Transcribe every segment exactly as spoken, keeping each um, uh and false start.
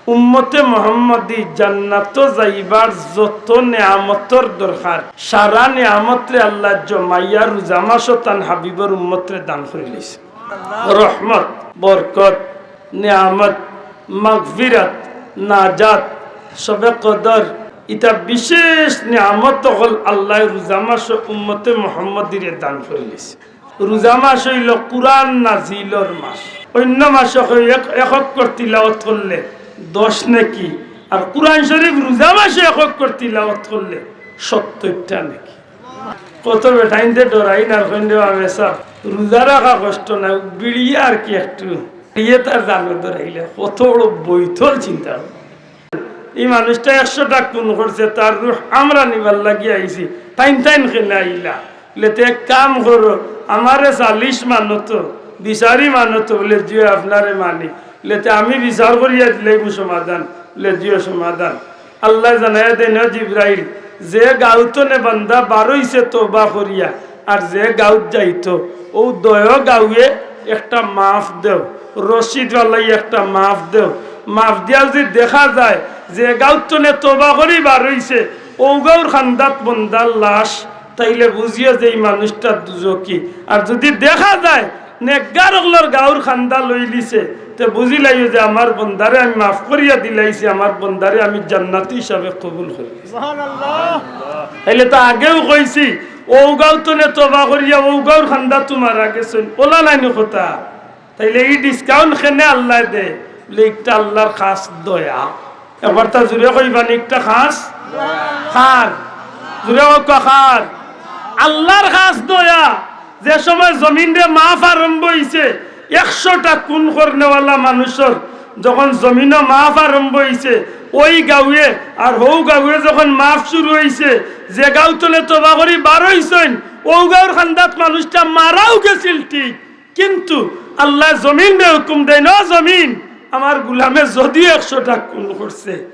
উম্মতে মোহাম্মদী জান্নাতো যাইবার যত নিয়ামতর দরকার, সারা নিয়ামতরে আল্লায় জমাইয়া রোজা মাসো তান হাবিবর উম্মতরে দান করিলাইছে। রহমত, বরকত, নিয়ামত, মাগফিরাত, নাজাত, শবে কদর, ইতা বিশেষ নিয়ামত অকল আল্লায় রোজা মাসো উম্মতে মোহাম্মদীরে দান করিলাইছে। রোজা মাস অইলো কুরআন নাজিলর মাস। অইন্য মাসো কয় এক, এক অক্ষর তিলাওয়াত করলে দশ নেকি, আর কুরআন শরীফ রোজা মাসো এক অক্ষর তিলাওয়াত করলে সত্তইরটা নেকি। কত বেটাইন্তে ডরাইন আর কইন রে বা মেসাব, রোজা রাখা কষ্ট নায়, বিড়িয়ে আর কি একটু, বিড়িয়ে তার জানো ডরাইলে কত বড় বৈতল চিন্তা। ই মানুষটা একশোটা খুন করছে, তার রুহ আমরা নিবার লাগি আইছি, তাইন তাইন কেনে আইলা? লেতে এক কাম করো, আমারে সালিশ মানো তো, বিচারি মানো তো। বলে, "জি অয়, আপনারে মানি।" লেতে আমি বিচার করিয়া দিলাইমু সমাধান। বলে, "জি অয়, সমাধান।" আল্লায় জানাইয়া দেইন, "ও জিব্রাইল, যে গাঁও তনে বান্দা বারইছে তওবা করিয়া, আর যে গাঁওত যাইতো, অউ দুইও গাঁওয়ে একটা মাফ দেও, রশিদ আল্লায় একটা মাফ দেও। মাফ দিয়া যুদি দেখা যায় যে গাঁওত তনে তওবা করি বারইছে, অউ গাঁওর কান্দাত বন্দার লাশ, তাইলে বুঝিও যে ই মানুষটা দুজখি। আর যুদি দেখা যায় নেকগার অকলর গাঁওর কান্দা লইলিছে, তে বুঝিলাইও যে আমার বন্দারে আমি মাফ করিয়া দিলাইছি, আমার বন্দারে আমি জান্নাতি হিসাবে কবুল করিলাইছি।" তাইলে তো আগেউ কইছি, অউ গাঁও তনে তওবা করিয়া অউ গাঁওর কান্দাত মারা গেছইন, অলা নায়নি কথা। তাইলে ই discount কেনে আল্লায় দে? বলে, ইটা আল্লার খাছ দয়া। একবার তা জুরে কইবা নি, ইটা খাছ কার? জুরে কউক্কা, কার? আল্লার খাছ দয়া। যে সময় জমিনরে মাফ আরম্ভ অইছে, একশোটা খুন করনেওয়ালা মানুষর যখন জমিনো মাফ আরম্ভ অইছে, অউ গাঁওয়ে আর হউ গাঁওয়ে যখন মাফ শুরু অইছে, যে গাঁও তনে তওবা করি বারইছইন, অউ গাঁওর কান্দাত মানুষটা মারাও গেছিল ঠিক, কিন্তু আল্লায় জমিনরে হুকুম দেইন, "ও জমিন, আমার গুলামে যদিও একশোটা খুন করছে,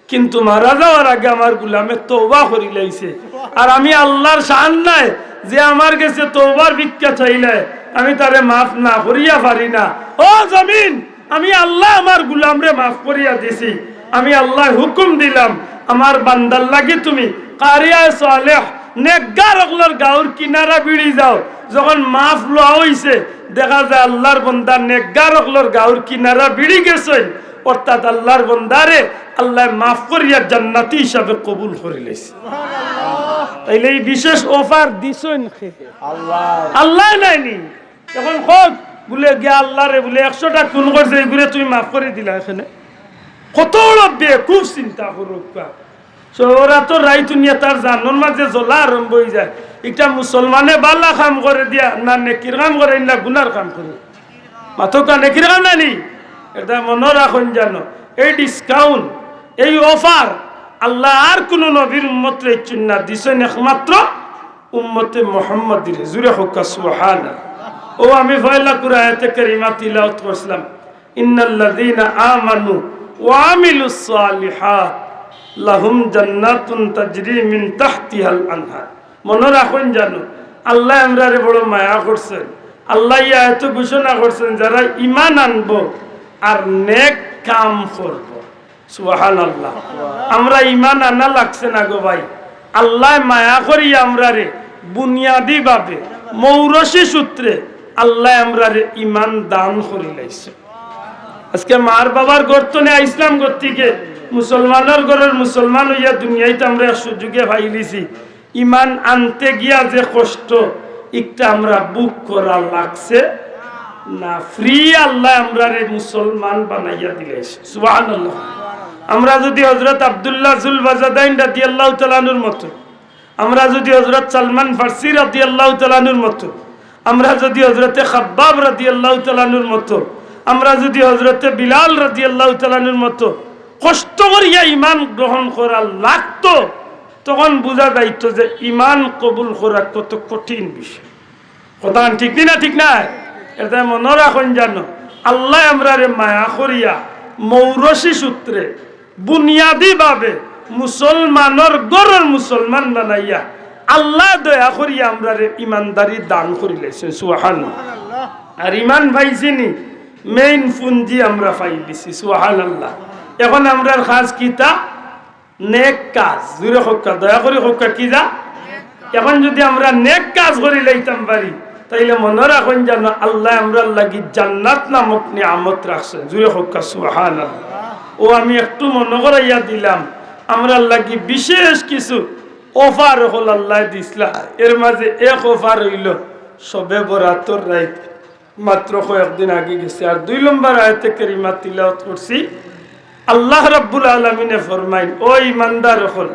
কিন্তু মারা যাওয়ার আগে আমার গুলামে তওবা করিলাইছে, আর আমি আল্লার শান নায় যে আমার গেছে তওবার ভিক্ষা চাইলে আমি তারে মাফ না করিয়া পারি না। ও জমিন, আমি আল্লায় আমার গুলামরে মাফ করিয়া দিছি, আমি আল্লায় হুকুম দিলাম, আমার বান্দার লাগি তুমি কারিয়ায়ে সালেহ, নেকগার অকলর গাঁওর কিনারা বিড়ি যাও।" যখন মাফ লওয়া অইছে, দেখা যায় আল্লার বন্দা নেকগার অকলর গাঁওর কিনারা বিড়ি গেছইন, অর্থাৎ আল্লার বন্দারে আল্লায় মাফ করিয়া জান্নাতি হিসাবে কবুল করিলাইছে। তাইলে ই বিশেষ offer দিছইন কে? আল্লায় নায়নি? এখন কউক, বলে গিয়া আল্লারে বলে একশোটা খুন করছে, ইগুরে তুমি মাফ করি দিলায় কেনে? কত বড় বেকুব চিন্তা করউক্কা। শবে বরাতর রাইত হুনিয়া তার জানর মাঝে জ্বলা আরম্ভ অইযায়। ইটা মুসলমানে ভালা কাম করে দিয়া না নেকির কাম করে না গুনার কাম করে? মাতউক্কা, নেকির কাম নায়নি? ইটা মনো রাখইন জানো, এই discount, এই offer আল্লায় আর কুনু নবীর উম্মতরে দিছইন না, দিছইন একমাত্র উম্মতে মুহাম্মদীরে। জুরে কউক্কা সুবহানাল্লাহ। অউ আমি পয়লা কুরআন আয়াতে কারিমা তিলাওয়াত করছিলাম, "ইন্নাল্লাযীনা আমানু ওয়া আমিলুস সালিহাত লাহুম জান্নাতুন তাজরি মিন তাহতিহাল আনহার।" মনো রাখইন জানো, আল্লায় আমরারে বড় মায়া করছইন। আল্লায় ই আয়াতো ঘোষণা করছইন, যারা ঈমান আনবো আর নেক কাম করবো। সুবহানাল্লাহ। আমরা ঈমান আনা লাগছে না গো ভাই। আল্লায় মায়া করি আমরারে বুনিয়াদি ভাবে, মৌরসী সূত্রে আল্লায় আমরারে ঈমান দান করিলাইছে। আজকে মার বাবার ঘর তনে আইছলাম গতিকে মুসলমানর ঘরর মুসলমান অইয়া দুনিয়াইত আমরা এক সুযোগে পাইলিছি। ঈমান আনতে গিয়া যে কষ্ট, ইকটা আমরা ভোগ করা লাগছে না, free আল্লায় আমরারে মুসলমান বানাইয়া দিলাইছে। সুবহানাল্লাহ। আমরা যুদি হযরত আব্দুল্লাহ যুল বাজাদাইন রাদিয়াল্লাহু তাআলা আনহুর মতো, আমরা যুদি হযরত সালমান ফার্সি রাদিয়াল্লাহু তাআলা আনহুর মতো, আমরা যুদি হযরতে খাব্বাব রাদিয়াল্লাহু তাআলা আনহুর মতো, আমরা যুদি হযরতে বিলাল রাদিয়াল্লাহু তাআলা আনহুর মতো কষ্ট করিয়া ঈমান গ্রহণ করা লাগতো, তখন বুঝা যাইতো যে ঈমান কবুল করা কত কঠিন বিষয়। কথা ঠিক নি না? ঠিক নায়? ইটা মনো রাখইন জানো, আল্লায় আমরারে মায়া করিয়া মৌরসী সূত্রে বুনিয়াদি ভাবে মুসলমানর ঘরর মুসলমান বানাইয়া আল্লায় দয়া করিয়া আমরারে ঈমানদারি দান করিলাইছে। সুবহানাল্লাহ। আর ঈমান পাইছি নি, main পুঞ্জি আমরা পাইলিছি। সুবহানাল্লাহ। এখন আমরার কাজ কিতা? নেক কাজ। জুরে কউক্কা, দয়া করি কউক্কা, কিতা? এখন যুদি আমরা নেক কাজ করি লাইতাম পারি, তাইলে মনো রাখইন যেন আল্লায় আমরার লাগি জান্নাত নামক নিয়ামত রাখছইন। জুরে কউক্কা সুবহানাল্লাহ। অউ আমি একটু মনো করাইয়া দিলাম, আমরার লাগি বিশেষ কিছু offer অকল আল্লায় দিছলা। এর মাঝে এক offer অইলো শবে বরাতর রাইত, মাত্র কয়েকদিন আগে গেছে। আর দুই নম্বর আয়াতে কারিমা তিলাওয়াত করছি, আল্লাহ রাব্বুল আলামিনে ফরমাইন, "ও ইমানদার অকল,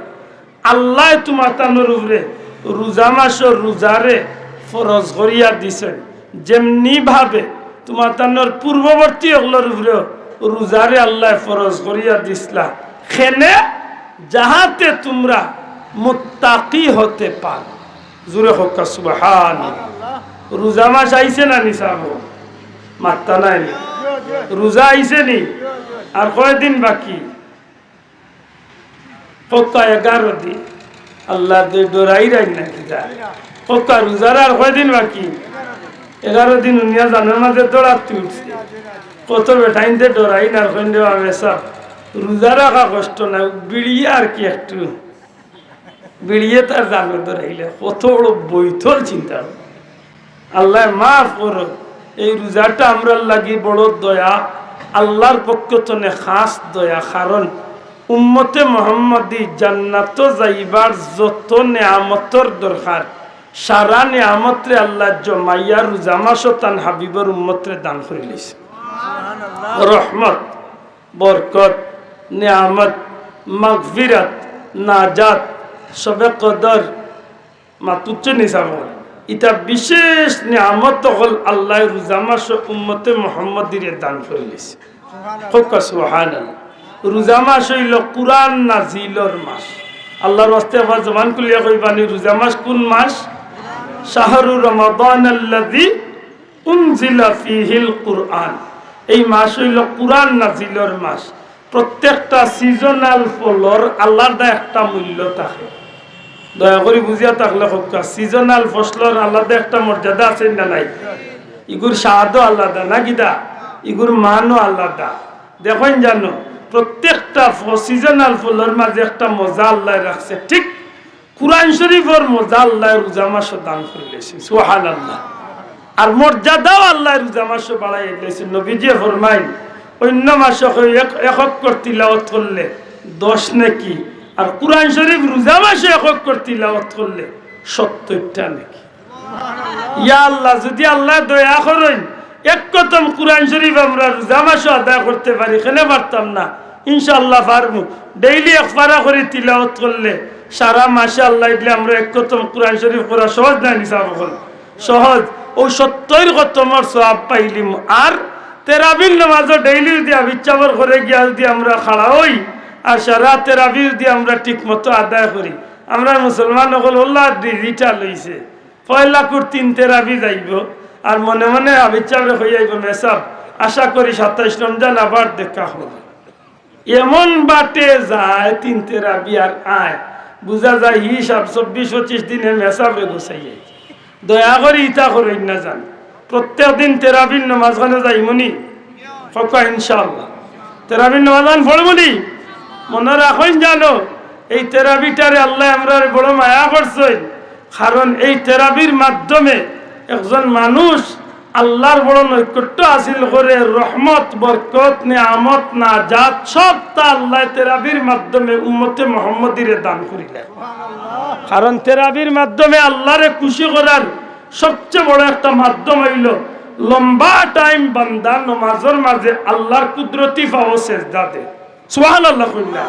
আল্লায় তুমাতানর উপরে রোজা মাসর রোজারে ফরজ করিয়া দিছইন, যেমনি ভাবে তুমাতানর পূর্ববর্তী অকলর উপরে রোজারে আল্লায় ফরজ করিয়া দিছলা, কেনে যাহাতে তুমরা মুত্তাকি হতে পারো।" জুরে কউক্কা সুবহানাল্লাহ। রোজা মাস আইছে না নি সাব? মাত্তা নাই নি? রোজা আইছে নি? আর কয়দিন বাকি? কউক্কা এগারো দিন। আল্লাহ দে ডরাইরাইন না কিতা? কউক্কা রোজার আর কয়দিন বাকি? এগারো দিন হুনিয়া জানর মাঝে দৌড়াত উঠছে। কত বেটাইন্তে ডরাইন আর কইন রে, "বাবা সাব, রোজা রাখা কষ্ট না, বিড়িয়ে আর কি একটু।" বিড়িয়ে তার জানো ধরাইলে কত বড় বৈতল চিন্তা। আল্লায় মাফ করো, এই রোজাটা আমরার লাগি বড় দয়া, আল্লাহর পক্ষ তনে খাস দয়া, কারণ উম্মতে মোহাম্মদী জান্নাতো যাইবার যত নেয়ামতর দরকার, সারা নেয়ামতরে আল্লায় জমাইয়া রোজা মাসো তান হাবিবর উম্মতরে দান করিলিছে। রহমত, বরকত, নেয়ামত, মাগফিরাত, নাজাত, শবে কদর, মাতুচ্চ নিসাব অকল। ইতা বিশেষ নেয়ামত অকল আল্লায় রোজা মাসো উম্মতে মোহাম্মদীরে দান করিলিছে। কউক্কা সুবহানাল্লাহ। রোজা মাস অইলো কুরআন নাজিলর মাস। আল্লাহর ওয়াস্তে আবার জবান খুলিয়া কইবানি, রোজা মাস কুন মাস? শাহরু রমাদানাল্লাযী উনজিলা ফিহিল কুরআন। এই মাস অইলো কুরআন নাজিলর মাস। প্রত্যেকটা seasonal ফলর আলাদা একটা মূল্য থাকে। দয়া করি বুঝিয়া থাকলে কউক্কা, seasonal ফসলর আলাদা একটা মর্যাদা আছে না নাই? ইগুর স্বাদও আলাদা, না কিতা? ইগুর মানও আলাদা। দেখইন জানো, প্রত্যেকটা ফ-, seasonal ফলর মাঝে একটা মজা আল্লায় রাখছে। ঠিক কুরআন শরীফর মজা আল্লায় রোজা মাসো দান করিলিছে। সুবহানাল্লাহ। আর মর্যাদাও আল্লায় রোজা মাসো বাড়াইয়া দিছে। নবীজিয়ে ফরমাইন, অইন্য মাসো কেউ এক, এক অক্ষর তিলাওয়াত করলে দশ নেকি, আর কুরআন শরীফ রোজা মাসো এক অক্ষর তিলাওয়াত করলে সত্তইরটা নেকি। ইয়া আল্লাহ, যুদি আল্লায় দয়া করইন, এক খতম কুরআন শরীফ আমরা রোজা মাসো আদায় করতে পারি, কেনে পারতাম না? ইনশাআল্লাহ পারমু। Daily এক পারা করি তিলাওয়াত করলে সারা মাসে আল্লায় দিলে আমরা এক খতম কুরআন শরীফ করা সহজ নায় নি সাব অকল? সহজ। অউ সত্তইর খতমর সওয়াব পাইলিমু। আর তেরাবির নামাজও daily যুদি আবিচ্ছাবর করে গিয়া যুদি আমরা খাড়া অই, আর সারা তেরাবি যুদি আমরা ঠিক মতো আদায় করি, আমরা মুসলমান অকল আল্লায় digital অইছে। পয়লা কুর তিন তেরাবি যাইবো, আর মনে মনে হাফিজ সাবরে কই আইবো, "মেসাব, আশা করি সাতাইশ রমজান আবার দেখা হবে।" এমন বাটে যায় তিন তেরাবি আর আয়, বুঝা যায় হিসাব চব্বিশ পঁচিশ দিনে মেসাবরে গুছাই আইছে। দয়া করি ইতা করইন না জান, প্রত্যেক দিন তেরাবির নামাজ খানো যাইমুনি। কউক্কা ইনশাআল্লাহ। তেরাবির নামাজ আন পড়মুনি। মনো রাখইন জানো, এই তেরাবিটারে আল্লায় আমরারে বড় মায়া করছইন, কারণ এই তেরাবির মাধ্যমে একজন মানুষ আল্লার বড় নৈকট্য হাসিল করে, রহমত, বরকত, নিয়ামত, নাজাত সবতা আল্লায় তেরাবির মাধ্যমে উম্মতে মোহাম্মদীরে দান করিলা। কারণ তেরাবির মাধ্যমে আল্লারে খুশি করার সবচেয়ে বড় একটা মাধ্যম অইলো লম্বা time বান্দা নমাজর মাঝে আল্লার কুদরতি পাও সেজদা দে। সুবহানাল্লাহ কইলা।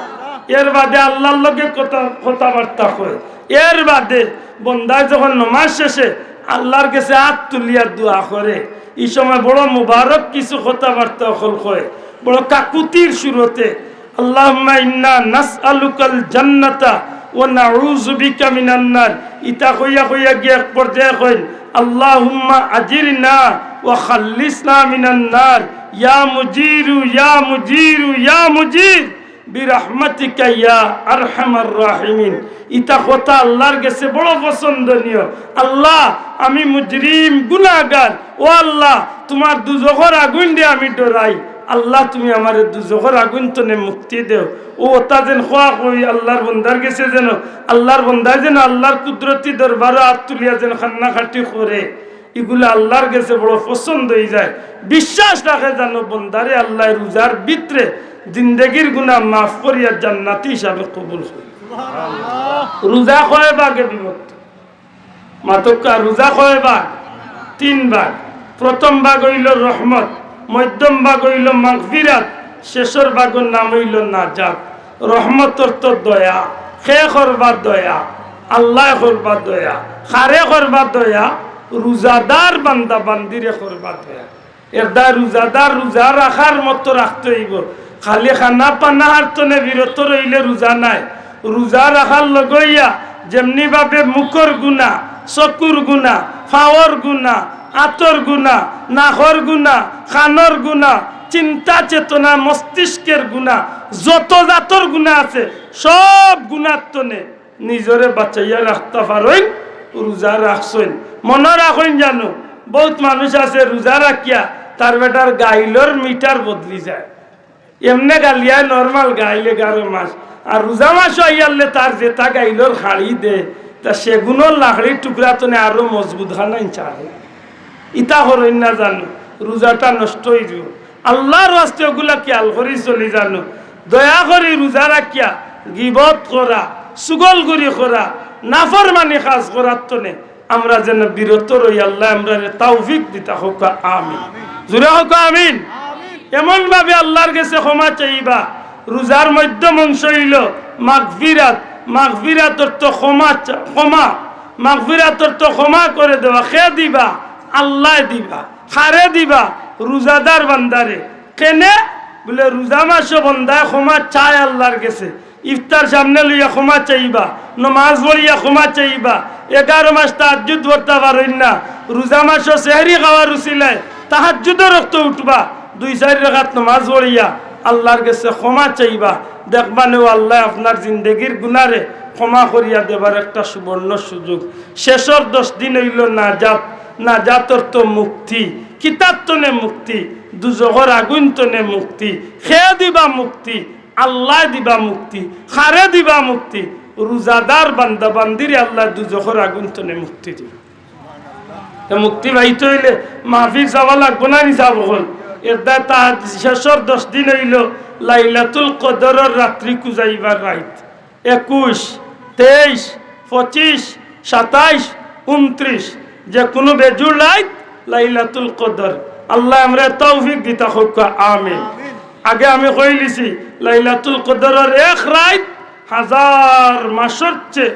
এর বাদে আল্লার লগে কথা, কথাবার্তা কয়। এর বাদে বন্দায় যখন নমাজ শেষে আল্লার গেছে আত তুলিয়া দোয়া করে, ই সময় বড় মুবারক কিছু কথাবার্তা অকল কয়, বড় কাকুতির সুরতে, "আল্লাহুম্মা ইন্না নাসআলুকাল জান্নাতা ওয়া নাউযু বিকা মিনান নার।" ইতা কইয়া কইয়া গিয়া এক পর্যায়ে কইন, "আল্লাহুম্মা আজিরনা ওয়া খাল্লিসনা মিনান নার, ইয়া মুজিরু, ইয়া মুজিরু, ইয়া মুজির, বিরাহমাতিকা ইয়া আরহামার রাহিমিন।" ইতা কথা আল্লার গেছে বড় পছন্দনীয়। "আল্লাহ, আমি মুজরিম, গুনাহগার, ও আল্লাহ, তুমার দুজখর আগুইনরে আমি ডরাই, আল্লাহ, তুমি আমারে দুজখর আগুইন তনে মুক্তি দেও। অউ অতা যেন খোয়া কই আল্লাহর বন্দার গেছে যেন, আল্লাহর বন্দায় যেন আল্লাহর কুদরতি দরবারো আত তুলিয়া যেন কান্নাকাটি করে, ইগুলা আল্লাহর গেছে বড় পছন্দ অইযায়। বিশ্বাস রাখে যেন বন্দারে আল্লায় রোজার ভিতরে জিন্দেগির গুনা মাফ করিয়া জান্নাতি হিসাবে কবুল করে। রোজা কয় ভাগে বিভক্ত? মাতউক্কা, রোজা কয় ভাগ? তিন ভাগ। প্রথম ভাগ অইলো রহমত, মধ্যম ভাগ অইলো মাগফিরাত, শেষর ভাগর নাম অইলো নাজাত। রহমত অর্থ দয়া। কে করবা দয়া? আল্লায় করবা দয়া। কারে করবা দয়া? রোজাদার বান্দা বান্দিরে করবা দয়া। এরদায় রোজাদার রোজা রাখার মতো রাখতে অইবো। খালি খানা পানাহার তনে বিরত রইলে রোজা নায়। রোজা রাখার লগইয়া যেমনি ভাবে মুখর গুনা, চকুর গুনা, পাওর গুনা, আতর গুনা, নাকর গুনা, কানর গুনা, চিন্তা চেতনা, মস্তিষ্কের গুনা, যত জাতর গুনা আছে, সব গুনার তনে নিজরে বাঁচাইয়া রাখতা পারইন, রোজা রাখছইন। মনো রাখইন জানো, বউত মানুষ আছে রোজা রাখিয়া তার বেটার গাইলর মিটার বদলি যায়। এমনে গালিয়ায় নরমাল গাইল এগারো মাস, আর রোজা মাসো আইয়ারলে তার যেতা গাইলর খাড়ি দে, তা সেগুনর লাকড়ির টুকরা তনে আরো মজবুত খানাইন চাড়ে। ইতা করইন না জানো, রোজাটা নষ্ট অইযিবো। আল্লাহর ওয়াস্তে অগুলা খিয়াল করি চলি জানো। দয়া করি রোজা রাখিয়া গিবত করা, চুগলখুরি করা, নাফরমানি কাজ করার তনে আমরা যেন বিরত রই। আল্লায় আমরারে তৌফিক দিতা কউক্কা, আমিন। জোরে কউক্কা, আমিন। এমন ভাবে আল্লাহর গেছে ক্ষমা চাইবা। রোজার মধ্যম অংশ অইলো মাগফিরাত। মাগফিরাত অর্থ ক্ষমা চা-, ক্ষমা। মাগফিরাত অর্থ ক্ষমা করে দেওয়া। কে দিবা? আল্লায় দিবা। কারে দিবা? রোজাদার বান্দারে। কেনে? বলে, রোজা মাসো বন্দায় ক্ষমা চায় আল্লাহর গেছে। ইফতার সামনে লইয়া ক্ষমা চাইবা, নমাজ পড়িয়া ক্ষমা চাইবা। এগারো মাস তাহাজ্জুদ পড়তা পারইন না, রোজা মাসো সেহরি খাওয়ার উছিলায় তাহাজ্জুদর অক্ত উঠবা, দুই চাইর রাকাত নমাজ পড়িয়া আল্লাহর গেছে ক্ষমা চাইবা। দেখবা নে অউ আল্লায় আপনার জিন্দেগির গুনারে ক্ষমা করিয়া দেবার একটা সুবর্ণ সুযোগ। শেষর দশ দিন অইলো নাজাত। নাজাত অর্থ মুক্তি। কিতার তনে মুক্তি? দুজখর আগুইন তনে মুক্তি। কে দিবা মুক্তি? আল্লায় দিবা মুক্তি। কারে দিবা মুক্তি? রোজাদার বান্দা বান্দিরে আল্লায় দুজখর আগুইন তনে মুক্তি দিবা। তে মুক্তি পাইতে অইলে মাহফিল যাওয়া লাগবো না নি সাব অকল? এরদায় তা শেষর দশ দিন অইলো লাইলাতুল কদরর রাত্রি খুজাইবার রাইত। একুশ, তেইশ, পঁচিশ, সাতাইশ, ঊনত্রিশ, যে কুনু বেজুড় রাইত লাইলাতুল কদর। আল্লায় আমরারে তৌফিক দিতা কউক্কা, আমিন। আগে আমি কইলিছি, লাইলাতুল কদরর এক রাইত হাজার মাসর চেয়ে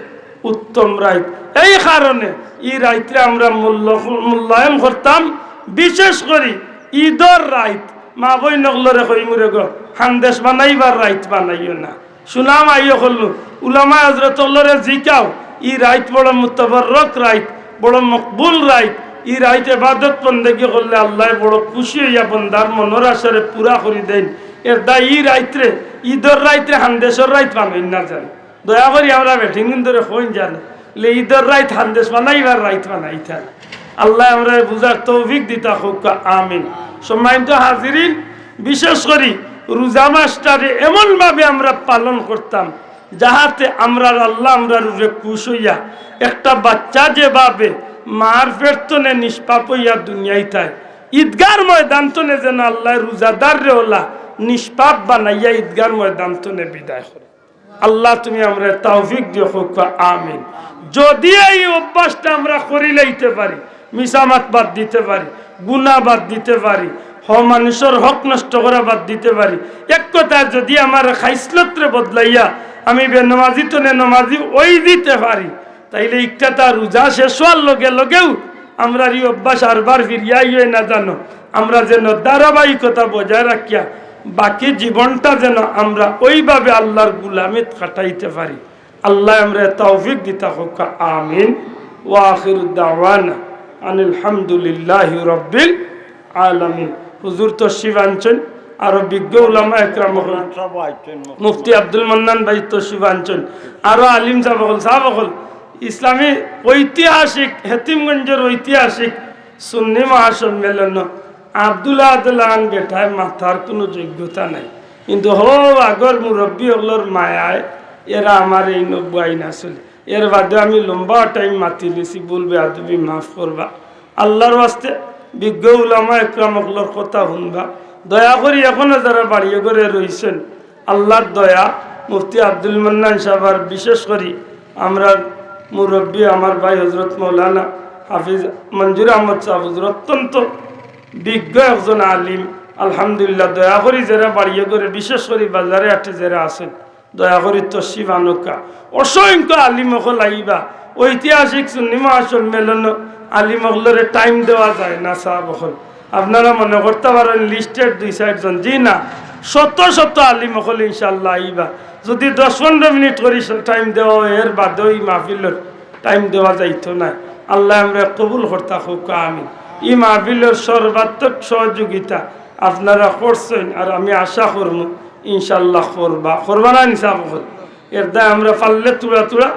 উত্তম রাইত। এই কারণে ই রাইতরে আমরা মূল্য-, মূল্যায়ন করতাম। বিশেষ করি ইদর রাইত, মা বইন অকলরে কইমু রে গো, হান্দেশ বানাইবার রাইত বানাইও না। সুনাম আইও করলু, উলামায়ে হজরত অকলরে জিকাও, ই রাইত বড় মুতাবাররক রাইত, বড় মকবুল রাইত। ই রাইত এবাদত বন্দেগি করলে আল্লায় বড় খুশি অইয়া বন্দার মনর আশারে পুরা করি দেইন। এরদায় ই রাইতরে, ইদর রাইতরে হান্দেশর রাইত বানাইন না জানো। দয়া করি আমরা বেটিন কিন্তু রে কইন জানো, লে ইদর রাইত হান্দেশ বানাইবার রাইত বানাইতা। আল্লায় আমরারে বুঝার তৌফিক দিতা কউক্কা, আমিন। সম্মানিত হাজিরিন, বিশেষ করি রোজা মাসটারে এমনভাবে আমরা পালন করতাম, যাহাতে আমরার আল্লাহ আমরার উপরে খুশ অইয়া, একটা বাচ্চা যেভাবে মার পেট তনে নিষ্পাপ অইয়া দুনিয়াইত আয়, ইদগার ময়দান তনে যেন আল্লায় রোজাদাররে অলা নিষ্পাপ বানাইয়া ইদগার ময়দান তনে বিদায় করে। আল্লাহ, তুমি আমরারে তৌফিক দিও, কউক্কা আমিন। যদি এই অভ্যাসটা আমরা করি লাইতে পারি, মিছা মাত বাদ দিতে পারি, গুনা বাদ দিতে পারি, হ-, মানুষর হক নষ্ট করা বাদ দিতে পারি, এক কথায় যদি আমার খাইসলতরে বদলাইয়া আমি বেনমাজি তনে নমাজি অই দিতে পারি, তাইলে ইকটা তা রোজা শেষ অওয়ার লগে লগেউ আমরার ই অভ্যাস আরবার ফিরিয়া আইয়ে না জানো। আমরা যেন ধারাবাহিকতা বজায় রাখিয়া বাকি জীবনটা যেন আমরা ওইভাবে আল্লাহর গুলামিত কাটাইতে পারি। আল্লায় আমরারে তৌফিক দিতা কউক্কা, আমিন। ওয়া আখিরু দাওয়ানা আনিল হামদুলিল্লাহি রাব্বিল আলামিন। হুজুর তশরিফ আনছইন, আরো বিজ্ঞ উলামা একরাম অকল, মুফতি আব্দুল মান্নান ভাই তশরিফ আনছইন, আরো আলিম সাব অকল, সাব অকল, ইসলামী ঐতিহাসিক, হেতিমগঞ্জর ঐতিহাসিক সুন্নি মহাসম্মেলন আব্দুল আদলান বেটায় মাতার কুনু যোগ্যতা নাই, কিন্তু হো আগর মুরব্বি অকলর মায়ায় এরা আমারে ইনো বওয়াইন আছিল। এর বাদে আমি লম্বা টাইম মাতিলিছি, ভুল বেয়াদবি মাফ করবা। আল্লার ওয়াস্তে বিজ্ঞ উলামা একরাম অকলর কথা হুনবা। দয়া করি এখনো যারা বাড়িয়ে ঘরে রইছেন, আল্লার দয়া, মুফতি আব্দুল মান্নান সাব আর বিশেষ করি আমরার মুরব্বি আমার ভাই হজরত মৌলানা হাফিজ মঞ্জুর আহমদ সাব হুজুর অত্যন্ত বিজ্ঞ একজন আলিম। আলহামদুলিল্লাহ, দয়া করি যেরা বাড়িয়ে ঘরে, বিশেষ করি বাজারে হাটে যেরা আছেন, দয়া করি তশরিফ আনউক্কা। অসংখ্য আলিম অকল আইবা, ঐতিহাসিক সুন্নি মহাসম্মেলন আলিম অকলরে টাইম দেওয়া যায় না সাব অকল। আপনারা মনে করতা পারেন লিস্টের দুই চাইরজন, জি না, শত শত আলিম অকল ইনশাআল্লাহ আইবা। যদি দশ পনেরো মিনিট করি টাইম দেওয়া অয়, এর বাদেও ই মাহফিলর টাইম দেওয়া যাইতো নায়। আল্লায় আমরারে কবুল করতা কউক্কা, আমিন। ই মাহফিলর সর্বাত্মক সহযোগিতা আপনারা করছেন, আর আমি আশা করমু ইনশাআল্লাহ করবা, করবা না নি সাব অকল? এর দায় আমরা পারলে থুড়া থুড়া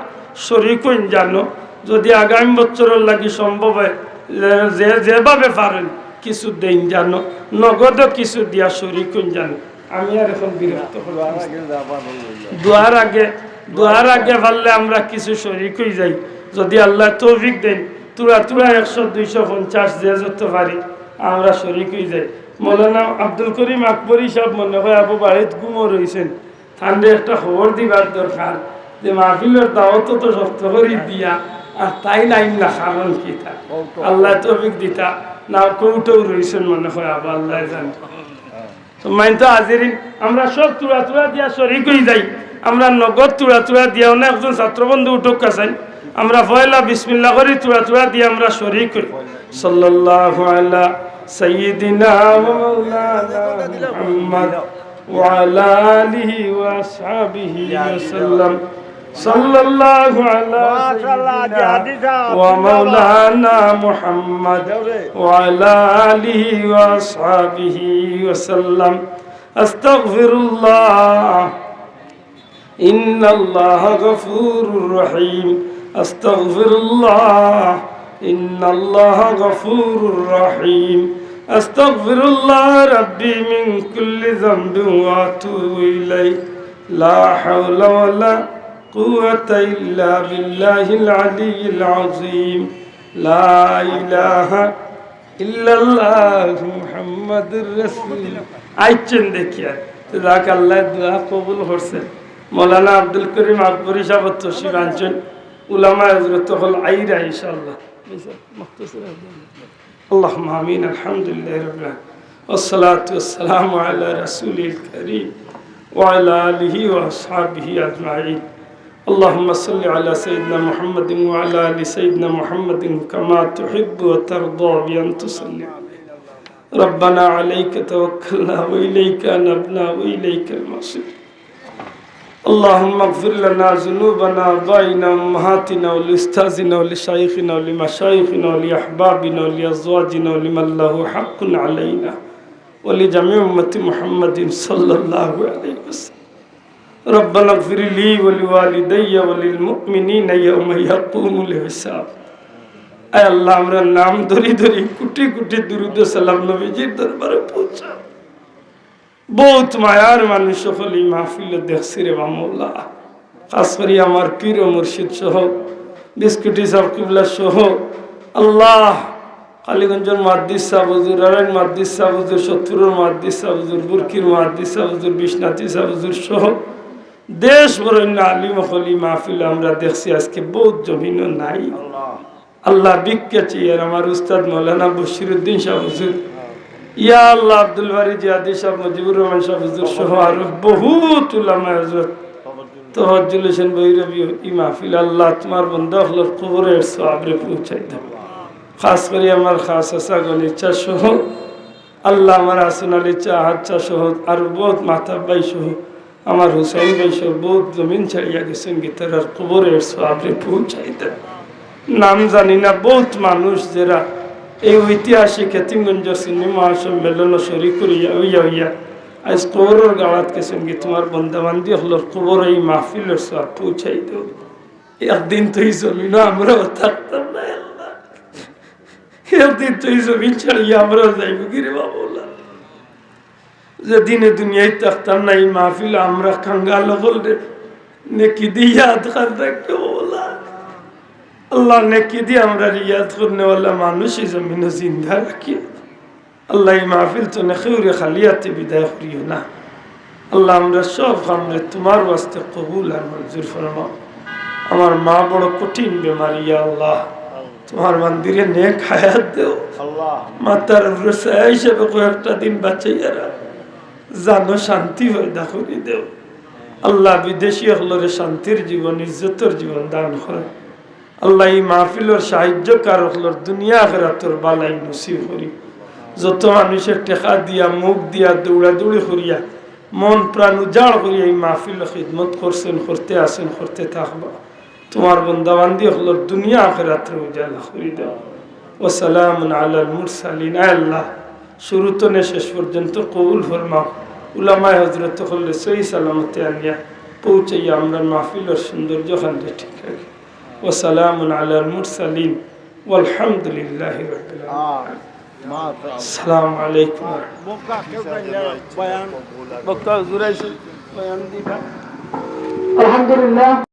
শরিক অইন জানো। যদি আগামী বছরর লাগি সম্ভব অয়, যে, যে, যেভাবে পারেন কিছু দেইন জানো, নগদও কিছু দিয়া শরিক অইন জানো। আমি আর এখন বিরক্ত করতাম না। দোয়ার আগে, দোয়ার আগে পারলে আমরা কিছু শরিক অই যাই। যদি আল্লায় তৌফিক দেইন, থুড়া থুড়া একশো, দুইশো পঞ্চাশ, যে যত পারি আমরা শরিক অই যাই। মৌলানা আব্দুল করিম আকবরী সাব মনে অয় আবু বাড়িত ঘুমো রইছেন, তানরে একটা খবর দিবার দরকার যে মাহফিলর দাওয়াত তো শক্ত করি দিয়া, আর তাইন আইন না, কারণ কিতা? আল্লায় তৌফিক দিতা না, কৌটেও রইছেন মনে অয় আবু, আল্লায় জানে। সম্মানিত হাজিরিন, আমরা সব থুড়া থুড়া দিয়া শরিক অই যাই। আমরা নগদ থুড়া থুড়া দিয়া, অনেকজন ছাত্রবন্ধু উঠউক্কা চাইন, আমরা পয়লা বিসমিল্লাহ করি, থুড়া থুড়া দিয়া আমরা শরিক অই। সাল্লাল্লাহু আলা সাইয়্যিদিনা ওয়া মাওলানা মুহাম্মদ ওয়া আলা আলিহি ওয়া আসহাবিহি ওয়া সাল্লাম। সাল্লাল্লাহু আলা সাইয়্যিদিনা ওয়া মাওলানা মুহাম্মদ ওয়া আলা আলিহি ওয়া আসহাবিহি ওয়া সাল্লাম। আস্তাগফিরুল্লাহ। إن الله غفور رحيم. أستغفر الله. إن الله غفور رحيم. أستغفر الله ربي من كل ذنب وأتوب إليه. لا حول ولا قوة إلا بالله العلي العظيم. لا إله ইল্লাল্লাহু মুহাম্মাদুর রাসূল। আইচ্ছেন দেখিয়া। তো যাক, আল্লায় দোয়া কবুল করছেন। মৌলানা আব্দুল করিম আকবরী সাব তশরিফ আনছেন। উলামায়ে হযরত অকল আইরা ইনশাআল্লাহ। اللهم آمين. الحمد لله رب العالمين. والصلاة والسلام على رسوله الكريم وعلى آله وأصحابه أجمعين. اللهم صل على سيدنا محمد وعلى آل سيدنا محمد كما تحب وترضى بأن تصلي عليه. ربنا عليك توكلنا وإليك أنبنا وإليك المصير. اللهم اغفر لنا ذنوبنا وآبائنا وأمهاتنا ولأستاذنا ولشيخنا ولمشايخنا ولأحبابنا ولأزواجنا ولمن له حق علينا ولجميع أمة محمد صلى الله عليه وسلم. ربنا اغفر لي ولوالدي وللمؤمنين يوم يقوم الحساب. আয় আল্লাহ, আমরার নাম ধরি ধরি কোটি কোটি দুরূদ ও সালাম নবীজির দরবারে পৌঁছাও। বউত মায়ার মানুষ অকল ই মাহফিলো দেখছি রেবা মওলা। খাছ করি আমার পীর ও মুর্শিদ সহ, বিস্কুটি সাব কিবলা সহ, আল্লাহ, কালীগঞ্জর মুহাদ্দিস সাব হুজুর, রারাইর মুহাদ্দিস সাব হুজুর, সত্তরর মুহাদ্দিস সাব হুজুর, বুরকির মুহাদ্দিস সাব হুজুর, বিশ্বনাথী সাব হুজুর সহ দেশ বরেণ্য আলিম অকল ই মাহফিলো আমরা দেখছি, আইজকে বউত জমিনো নাই। আল্লাহ, ভিক্ষা চাইয়ার আমার উস্তাদ মৌলানা বশিরউদ্দিন সাব হুজুর, ইয়া আল্লাহ, আব্দুল বারী জিহাদী সাব, মুজিবুর রহমান সাব হুজুর সহ আরো বউত উলামায়ে হযরত তফাজ্জুল হোসেন ভৈরবী, ই মাহফিল আল্লাহ তুমার বন্দা অকলর কবরর সওয়াবরে পৌঁছাই দেও। খাছ করি আমার খাছ চাচা গনি চাচা সহ, আল্লাহ আমার হাসান আলী চাচা, আহাদ চাচা সহ আরো বউত মাহতাব ভাই সহ আমার হুসাইন ভাই সহ বউত জমিন ছাড়িয়া গেছইন গি, তারার কবরর সওয়াবরে পৌঁছাই দেও। নাম জানি না, বউত মানুষ যেরা এই ঐতিহাসিক হেতিমগঞ্জর সুন্নি মহাসম্মেলনো শরিক করিয়া অইয়া অইয়া আইজ কবরর গাড়াত গেছইন গি, তুমার বন্দা বান্দি অকলর কবরো ই মাহফিলর সওয়াব পৌঁছাই দেও। একদিন তো ই জমিনো আমরাও থাকতাম না, আল্লাহ। একদিন তো এই জমিন ছাড়িয়া আমরা যাইবো গি রে বাবা, আল্লাহ। যেদিন এ দুনিয়াত থাকতাম না, এই মাহফিল আমরা কাঙ্গাল অকলরে নেকি দি ইয়াদ খান রাখিও আল্লাহ। আল্লাহ, নেকি দি আমরারে ইয়াদ করনেওয়ালা মানুষ এই জমিনো জিন্দা রাখিও। আল্লাহ, এই মাহফিল তনে কেউরে খালি আতে বিদায় করিও না। আল্লাহ, আমরা সব কামরে তুমার ওয়াস্তে কবুল আর মঞ্জুর ফরমাও। আমার মা বড় কঠিন বেমারি, ইয়া আল্লাহ, তুমার বান্দিরে নেক হায়াত দেও। আল্লাহ। মাথার উপরে ছায়া হিসাবে কয়েকটা দিন বাঁচাইয়া রাখো। জানো শান্তি পয়দা করি দেও। আল্লাহ, বিদেশি অকলরে শান্তির জীবন, ইজ্জতর জীবন দান করো। আল্লাহ, এই মাহফিলর সাহায্যকার অকলর দুনিয়া আখিরাতর বালাই নসিব করি। যত মানুষে টেকা দিয়া, মুখ দিয়া, দৌড়াদৌড়ি করিয়া, মন প্রাণ উজাড় করিয়া এই মাহফিলর খিদমত করছেন, করতে আছেন, করতে থাকবা, তুমার বন্দাবান্দি অকলর দুনিয়া আখিরাতরে উজালা করি দেও। ওয়া সালামুন আলাল মুরসালিন। আয় আল্লাহ, শুরু তনে শেষ পর্যন্ত কবুল ফরমাও। উলামায়ে হযরত অকলরে সহি সালামতে আনিয়া পৌঁছাইয়া আমরার মাহফিলর সৌন্দর্য খানরে ঠিক রাখি। ওয়া সালামুন আলাল মুরসালিন ওয়ালহামদুলিল্লাহি রাব্বিল আলামিন। আসসালামু আলাইকুম। আলহামদুলিল্লাহ।